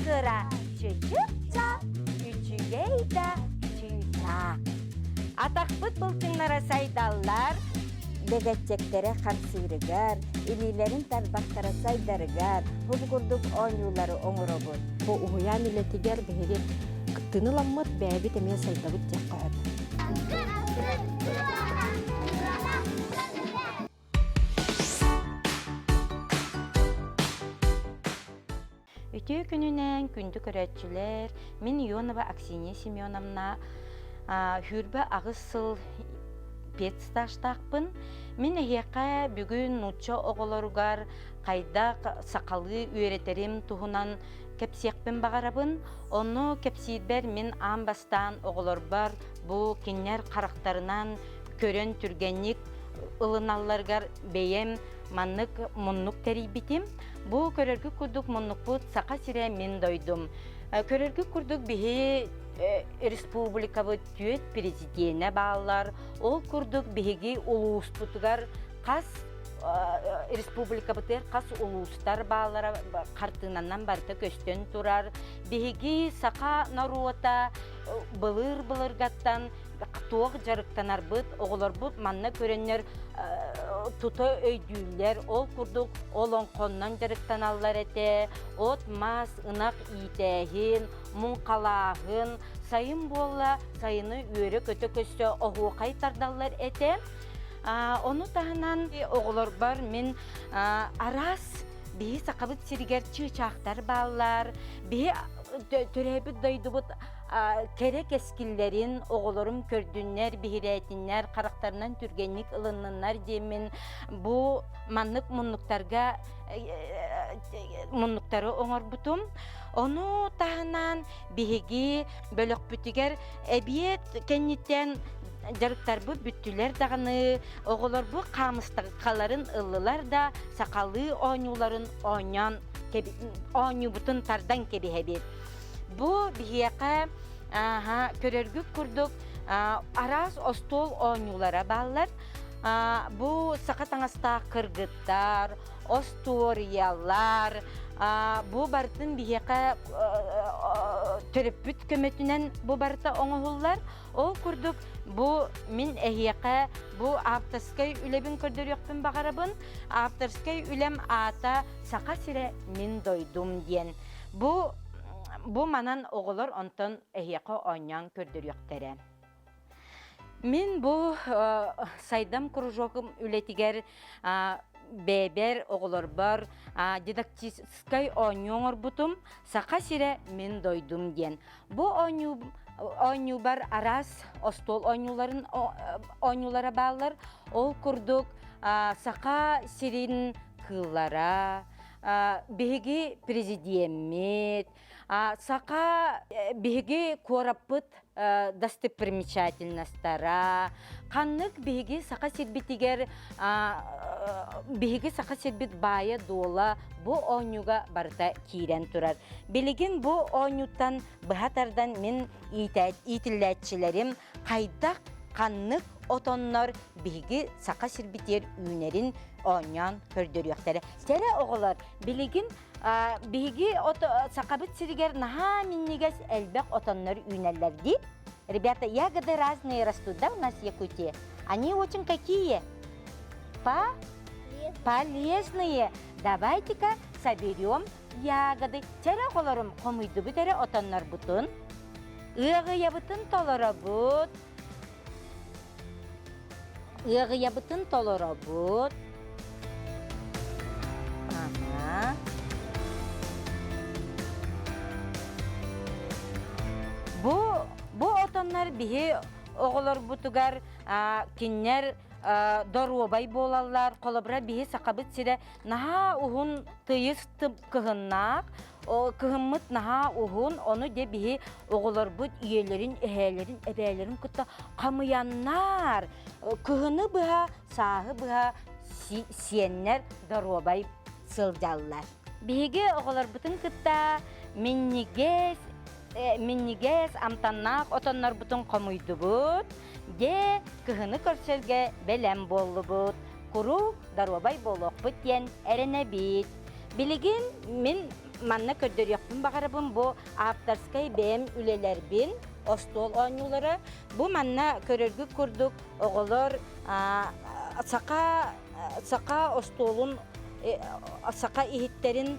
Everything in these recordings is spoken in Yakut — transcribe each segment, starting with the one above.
кыра чычып-чап, үчүгэй да чыычаах. Атахпыт былчыҥнара сайдаллар, Дэгэччэктэрэ хамсыырыгар, илиилэрин тарбахтара сайдарыгар бу курдук оонньуулары оҥоробут. Бу уһуйаан үлэтигэр биһиги кыттыыны ыламмыт, бэйэбит эмиэ сайдабыт диэххэ сөп. Үтүө күнүнэн, күндү көрөөччүлэр, мин Ионова Аксинья Семеновна 28 сыл педстажтаахпын. Мин эһиэхэ бүгүн нуучча оҕолоругар хайдах сахалыы үөрэтэрим туһунан кэпсиэхпин баҕарабын. Ону кэпсиирбэр мин аан бастаан оҕолорбор бу кинилэр харахтарынан көрөн түргэнник ылыналларыгар бэйэм маннык муннук тэрийбитим. Бу көрөргүт курдук муннукпут Саха сирэ мин дойдум. Көрөргүт курдук биһи республикабыт түөрт президенэ бааллар. Ол курдук биһиги улууспутугар хас республикабытыгар хас улуустар бааллара хартыынанан барыта көстөн турар. Биһиги саха норуота былыр-былыргаттан туох дьарыктанарбыт, оҕолорбут манна көрөннөр тута өйдүүллэр. Ол курдук олоҥхоннон дьарыктаналлар этэ, от-мас, ынах иитээһин, муҥхалааһын, сайын буолла сайыны үөрэ-көтө көстө оһуохай тардаллар этэ. Ону таһынан оҕолорбор мин араас биһи Сахабыт сиригэр чыычаахтар бааллар, биһи төрөөбүт дойдубут кэрэ кэскиллэрин оҕолорум көрдүннэр, биһирээтиннэр, харахтарынан түргэнник ылынныннар диэммин бу маннык муннуктарга муннуктары оҥорбутум. Ону таһынан биһиги бөлөхпүтүгэр эбиэт кэнниттэн дьарыктарбыт бүттүлэр даҕаны, оҕолорбут хаамыстакаларын ыллылар да сахалыы оонньууларын оонньоон оонньуубутун тардан кэбиһэбит. Бу биһиэхэ көрөргүт курдук араас остуол оонньуулара бааллар. Бу саха таҥастаах кыргыттар, остуоруйалар, бу барытын биһиэхэ төрөппүт көмөтүнэн бу барыта оҥоһуллар. Ол курдук бу мин эһиэхэ бу авторскай үлэбин көрдөрүөхпүн баҕарабын. Авторскай үлэм аата Саха сирэ мин дойдум диэн. Бу бу манан оҕолор онтон эһиэхэ оонньоон көрдөрүөхтэрэ. Мин бу Сайдам кружогум үлэтигэр бэйэбэр оҕолорбор дидактическай оонньуу оҥорбутум Саха сирэ мин дойдум диэн. Бу оонньуу оонньуубар араас остуол оонньууларын оонньуулара бааллар. Ол курдук Саха сирин кыыллара, биһиги президеммит, саха биһиги куораппыт достопримечательностара, ханнык биһиги саха сирбитигэр биһиги саха сирбит баайа-дуола бу оонньууга барыта киирэн турар. Билигин бу оонньууттан быһа тардан мин иитиллээччилэрим хайдах ханнык отоннор биһиги саха сирбитигэр үүнэрин оонньоон көрдөрүөхтэрэ. Кэрэ оҕолор, билигин биһиги сахабыт сиригэр наһаа минньигэс элбэх отоннор үүнэллэр дии. Ребята, ягоды разные растут, да, у нас в Якутии? Они очень какие? По? Полезные. Давайте-ка соберем ягоды. Чэрэ оҕолорум хомуйдубут эрэ отоннорбутун. Ыаҕыйабытын толоробут. Ыаҕыйабытын толоробут. Аһа. Бу бу отоннор биһи оҕолорбутугар кинилэр доруобай буолаллар. Холобура биһи Сахабыт сирэ наһаа уһун тыйыс кыһыннаах Кыһыммыт наһаа уһун, ону дьэ биһи оҕолорбут ийэлэрин, эһээлэрин, эбээлэрин кытта хамыйаннар, кыһыны быһа, сааһы быһа сиэннэр доруобай сылдьаллар. Биһиги оҕолорбутун кытта минньигэс, минньигэс амтаннаах отоннорбутун хомуйдубут, дьэ кыһыны көрсөргө бэлэм буоллубут, куруук доруобай буолуохпут диэн эрэнэбит. Билигин мин Манна көрдөрүөхпүн баҕарабын бу авторскай бэйэм үлэлэрбин, остуол оонньуулара. Бу манна көрөргүт курдук оҕолор саха саха остуолун саха иһиттэрин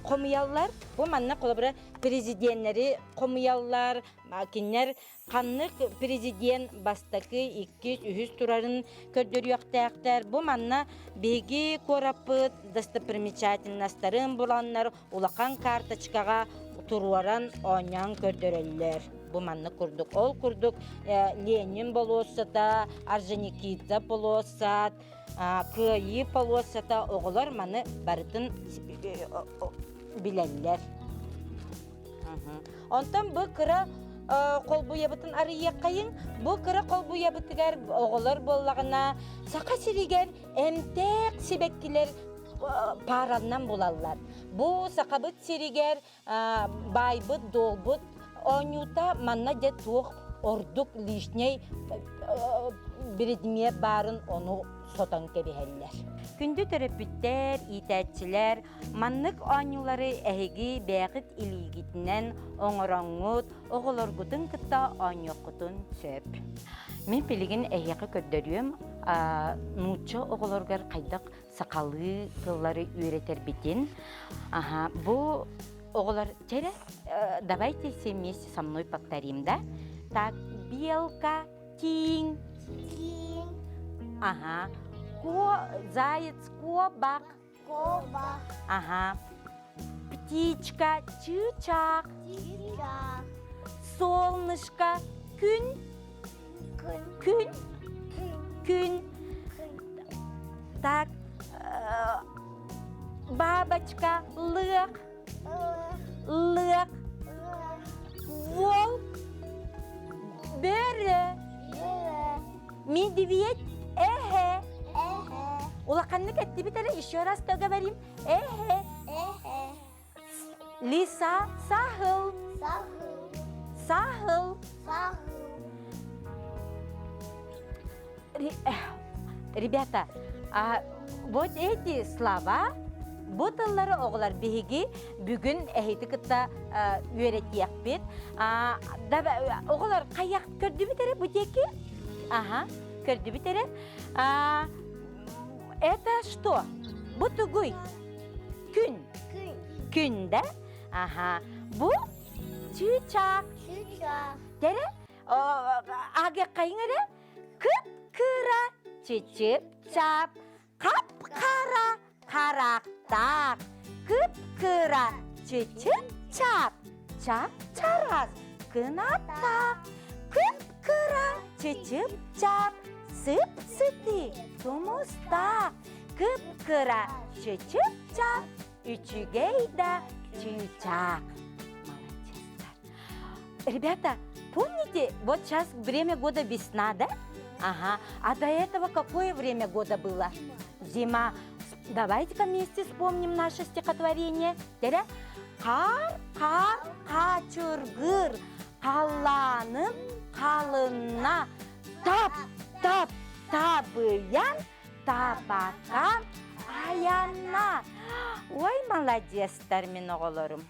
хомуйаллар. Бу манна холобура президеннэри хомуйаллар, кинилэр ханнык президент бастакы, иккис, үһүс турарын көрдөрүөхтээхтэр. Бу манна биһиги куораппыт достопримечательностарын буланнар улахан карточкаҕа туруоран оонньоон көрдөрөллөр. Бу маннык курдук. Ол курдук Ленин болуоссата, Орджоникидзе полуоссат, Кыайыы полуоссата оҕолор маны барытын билэллэр. Онтон бу кыра холбуйабытын арыйыаххайыҥ. Бу кыра холбуйабытыгар оҕолор буоллаҕына Саха сиригэр эмтээх сибэккилэр паараннан булаллар. Бу Сахабыт сиригэр баайбыт-дуолбут оонньуута манна дьэ туох ордук лишнэй предмет баарын ону сотон кэбиһэллэр. Күндү төрөппүттэр, иитээччилэр, Маннык оонньуулары эһиги бэйэҕит илиигитинэн оҥороҥҥут, оҕолоргутун кытта оонньуоххутун сөп. Мин билигин эһиэхэ көрдөрүөм нуучча оҕолоругар хайдах сахалыы тыллары үөрэтэрбитин. Аха, бу оҕолор чэрэ, давайте все вместе со мной повторим, да? Так, белка, тииҥ. Тииҥ. Ага. Ко, заяц, куобах. Куобах. Ага. Птичка, чыычаах. Чыычаах. Солнышко, күн. Күн. Күн. Күн. Күн. Так, бабочка, лыах. Лыах. Волк. Бөрө. Медведь. Эһэ. Улаханнык эттибит эрэ, еще раз то говорим. Эһэ. Лиса, саһыл. Саһыл. Ребята, а вот эти слова бу тыллары оҕолор биһиги бүгүн эһити кытта үөрэтиэхпит. Оҕолор хайах көрдүбүт эрэ бу диэки? Ага, көрдүбүт эрэ. Это что? Бу тугуй? Күн. Күн да? Ага. Бу чыычаах. Чыычаах. Тере? Ага эрэ? Кып-кыра чичип-чап, хап-хара харахтаах, кып-кыра чичип-чап, чап-чарас кынаттаах, кып-кыра чичип-чап, сып-сытыы тумустаах, кып-кыра чичип-чап, үчүгэй да чыычаах. Молодецтар. Ребята, помните, вот сейчас время года весна, да? Ага. А до этого какое время года было? Зима. Давайте-ка вместе вспомним наше стихотворение. Тере? Хаар, хаар, хаачыргыр, халлааным халынна, тап, тап, табыйан, табакан, аянна. Ой, молодецтар мин оҕолорум.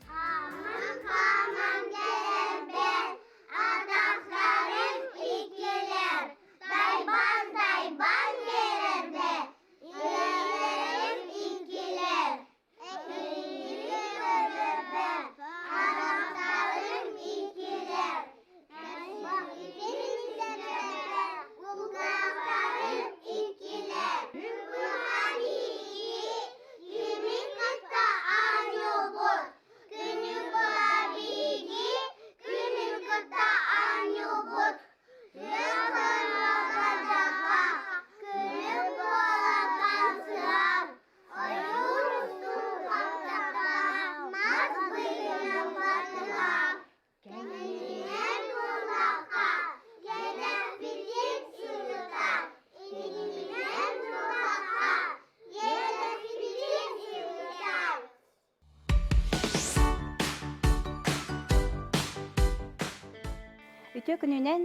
Хааман-хааман кэлэрбэр, атахтарым иккилэр, тайбан-тайбан биэрэрбэр, үөлэрим иккилэр. Эһигини көрөрбөр, харахтарым иккилэр, истэрбэр, кулгаахтарым иккилэр. Быһа биһиги Кими кытта оонньуубут? Күнү быһа биһиги күнү кытта оонньуубут. Күн күнү буола сыһар, ойуур устун хамсата, мас быыһынан батыһар. Кэннинэн буоллахха, кэнэхпитин сылытар, иннинэн буоллахха, иэдэспитин сылытар. Үтүө күнүнэн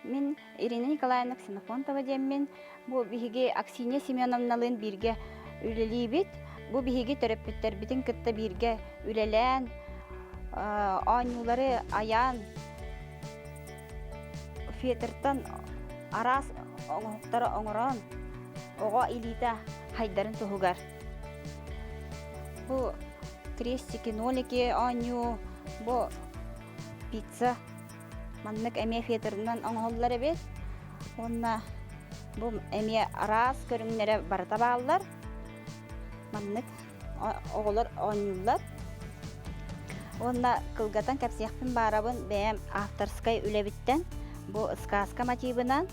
мин Ирина Николаевна Ксенофонтова диэммин. Бу биһиги Аксинья Семеновналыын бииргэ үлэлиибит. Бу биһиги төрөппүттэрбитин кытта бииргэ үлэлээн, оонньуулары айаан, фетртан араас оҥоһуктары оҥорон, оҕо илиитэ хайдарын туһугар. Бу крестики, нолики оонньуу, бу пицца маннык эмиэ фетрынан оҥоһуллар эбит. Уонна бу эмиэ араас көрүҥнэрэ барыта бааллар. Маннык оҕолор оонньууллар. Уонна кылгатан кэпсиэхпин баарабын бэйэм авторскай үлэбиттэн бу сказка мотивынан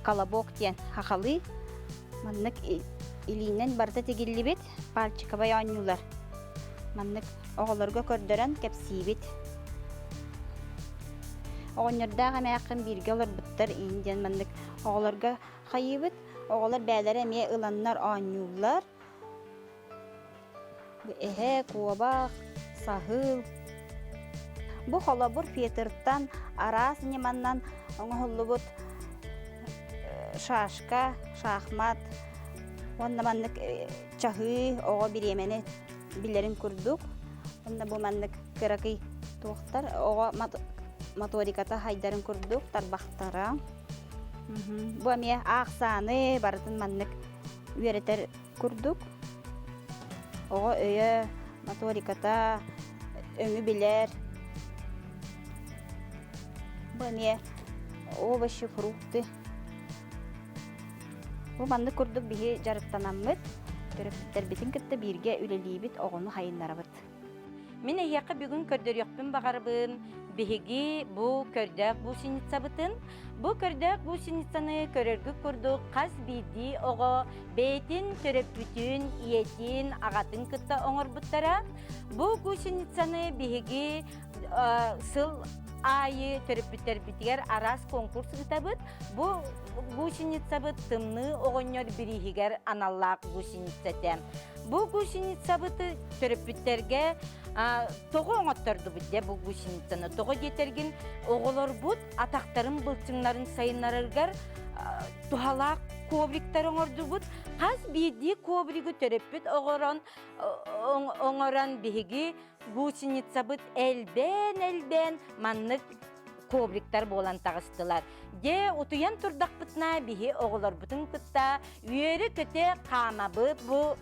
колобок диэн хахалыы маннык илиинэн барыта тигиллибит пальчиковай оонньуулар. Маннык оҕолорго көрдөрөн кэпсиибит. Оҕонньордоох эмээххин бииргэ олорбуттар иин диэн маннык оҕолорго хайыыбыт. Оҕолор бээлэрэ эмиэ ыланнар оонньууллар. Эһэ, куобах, саһыл. Бу холобур фетртан араас ньыманнан оҥоһуллубут шашка, шахмат уонна маннык чаһыы оҕо бириэмэни билэрин курдук. Уонна бу маннык кыракый туохтар оҕо моториката хайдарын курдук тарбахтара. Бу эмиэ аахсааны барытын маннык үөрэтэр курдук. Оҕо өйө, моториката, өҥү билэр. Бу эмиэ овощи, фрукты. Бу маннык курдук биһи дьарыктанаммыт, төрөппүттэрбитин кытта бииргэ үлэлиибит, оҕону хайыннарабыт. Мин эһиэхэ бүгүн көрдөрүөхпүн баҕарабын биһиги бу көрдөөх гусеницабытын. Бу көрдөөх гусеницаны көрөргүт курдук хас биирдии оҕо бэйэтин төрөппүтүн, ийэтин, аҕатын кытта оҥорбуттара. Бу гусеницаны биһиги сыл аайы төрөппүттэрбитигэр араас конкурс ыытабыт. Бу гусеницабыт тымныы оҕонньор бирииһигэр аналлаах гусеница этэ. Бу гусеницабыты төрөппүттэргэ тоҕо оҥоттордубут дьэ бу гусеницаны? Тоҕо диэтэргин оҕолорбут атахтарын былчыҥнарын сайыннараргар туһалаах ковриктар оҥордубут. Хас биирдии ковригы төрөппүт оҕорон оҥорон биһиги гусеницабыт элбээн-элбээн маннык ковриктар буолан таҕыстылар. Дьэ, утуйан турдахпытына биһи оҕолорбутун кытта үөрэ-көтө хаамабыт, бу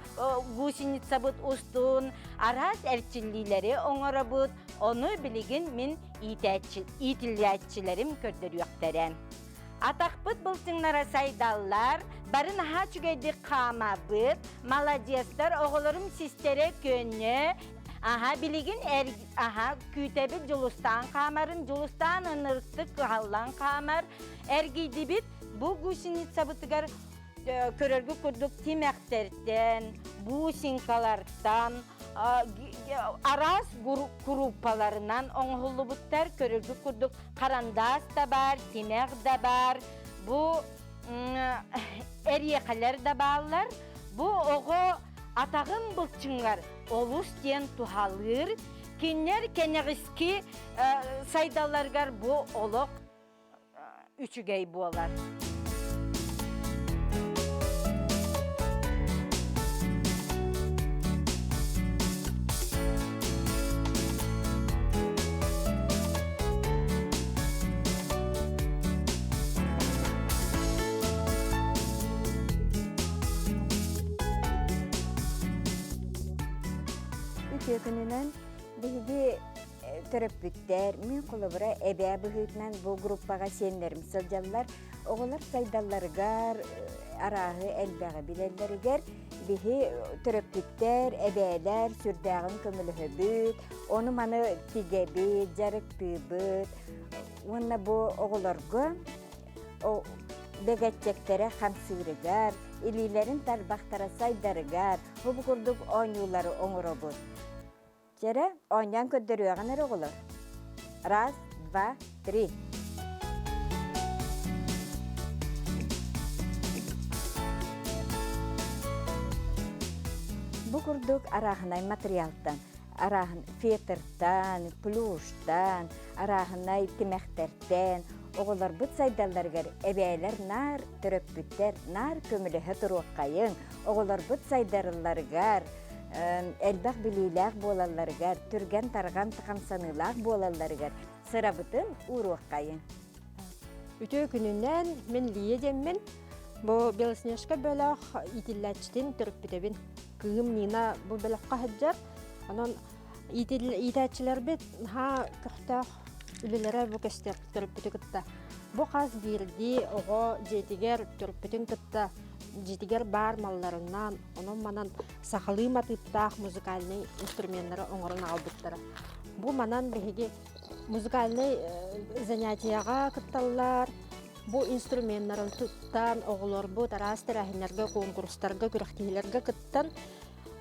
гусеницабыт устун араас эрчиллиилэри оҥоробут, ону билигин мин иитиллээччилэрим көрдөрүөхтэрэ. Атахпыт былчыҥнара сайдаллар, бары наһаа үчүгэйдик хаамабыт, маладьыастар, оҕолорум систэрэ көнө, Аһа, билигин эр аһа күүтэбит Дьулустаан хаамарын, Дьулустаан ынырыктык кыһаллан хаамар. Эргийдибит бу гусеницабытыгар көрөргүт курдук тимэхтэртэн, бусинкалартан, араас куруппаларынан оҥоһуллубуттар. Көрөргүт курдук харандаас да баар, тимэх да баар. Бу эриэхэлэр да бааллар. Бу оҕо атаҕын былчыҥар олус диэн туһалыыр. Кинилэр кэнэҕиски сайдалларыгар бу олох үчүгэй буолар. Үтүө күнүнэн биһиги төрөппүттэр, мин холобура эбээ быһыытынан бу группаҕа сиэннэрим сылдьаллар. Оҕолор сайдалларыгар, арааһы элбэҕи билэллэригэр биһи төрөппүттэр, эбээлэр сүрдээҕин көмөлөһөбүт, ону-маны тигэбит, дьарыктыыбыт. Уонна бу оҕолорго бэгэччэктэрэ хамсыырыгар, илиилэрин тарбахтара сайдарыгар бу курдук оонньуулары оҥоробут. Чэрэ, оонньоон көрдөрүөҕүн эрэ оҕолор. Раз, два, три. Бу курдук арааһынай материалтан. Арааһын фетртан, плюштан, арааһынай тимэхтэртэн оҕолорбут сайдалларыгар эбээлэр наар төрөппүттэр наар көмөлөһө туруоххайыҥ. Оҕолорбут сайдарылларыгар, элбэх билиилээх буолалларыгар, түргэн-тарҕан хамсаныылаах буолалларыгар сырабытын ууруоххайыҥ. Үтүө күнүнэн мин Лия диэммин. Бу Белоснежка бөлөх иитиллээччитин төрөппүтэбин. Кыыһым Нина бу бөлөххө сылдьар. Онон иитээччилэрбит наһаа көхтөөх үлэлэрэ бу көстөр төрөппүтү кытта. Бу хас биирдии оҕо дьиэтигэр төрөппүтүн кытта дьиэтигэр баар малларынан, онон-манан сахалыы матыыптаах музыкальнай инструменнары оҥорон аҕалбыттара. Бу манан биһиги музыкальнай занятияҕа кытталлар. Бу инструменнарын туттан оҕолорбут араас тэрээһиннэргэ, куонкурустарга, күрэхтэһиилэргэ кыттан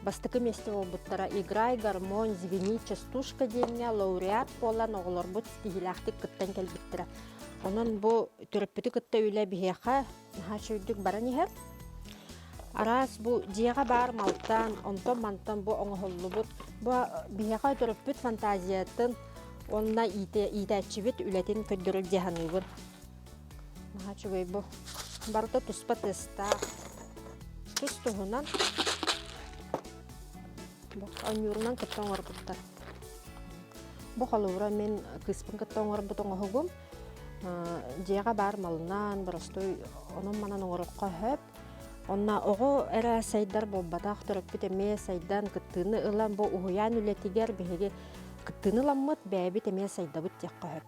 бастакы миэстэ буолбуттара. «Играй, гармонь, звени, частушка» диэҥҥэ лауреат буолан оҕолорбут ситиһиилээхтик кыттан кэлбиттэрэ. Онон бу төрөппүтү кытта үлэ биһиэхэ наһаа үчүгэйдик баран иһэр. Араас бу дьиэҕэ баар малтан, онтон-мантан бу оҥоһуллубут, бу биһиэхэ төрөппүт фантазиятын уонна иитээччибит үлэтин көрдөрөр дии саныыбын. Наһаа үчүгэй бу. Барыта туспа тыастаах. Тус-туһунан бу оонньуурунан кытта оҥорбуттар. Бу холобура мин кыыспын кытта оҥорбут оҥоһугум. Дьиэҕэ баар малынан, боростуой онон-манан оҥоруохха сөп. Онно оҕо эрэ сайдар буолбатах, төрөппүт эмиэ сайдан кыттыыны ылан бу уһуйаан үлэтигэр биһиги кыттыыны ыламмыт, бэйэбит эмиэ сайдабыт диэххэ сөп.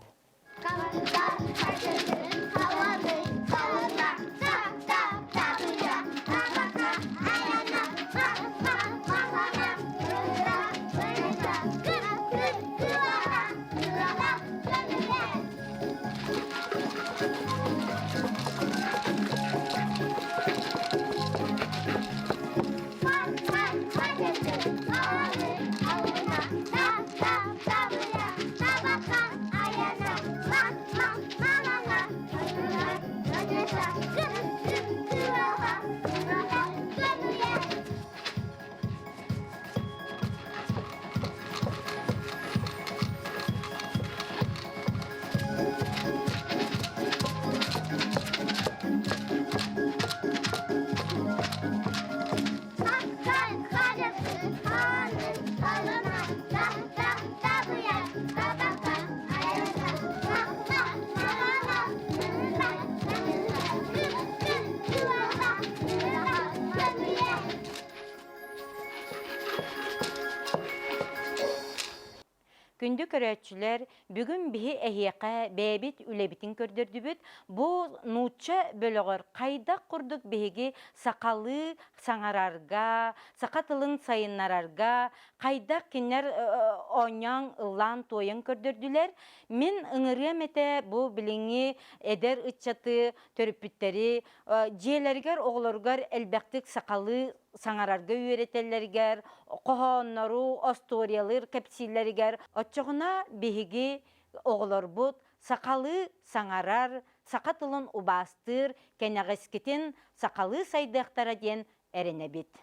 Күндү көрөөччүлэр, бүгүн биһи эһиэхэ бэйэбит үлэбитин көрдөрдүбүт. Бу нуучча бөлөҕөр хайдах курдук биһиги сахалыы саҥарарга, саха тылын сайыннарарга хайдах кинилэр оонньоон, ыллаан-туойан көрдөрдүлэр. Мин ыҥырыам этэ бу билиҥҥи эдэр ыччаты, төрөппүттэри дьиэлэригэр оҕолоругар элбэхтик сахалыы саҥарарга үөрэтэллэригэр, хоһооннору, остуоруйалыыр кэпсииллэригэр оччоҕуна биһиги оҕолорбут сахалыы саҥарар, саха тылын убаастыыр, кэнэҕэскитин сахалыы сайдыахтара диэн эрэнэбит.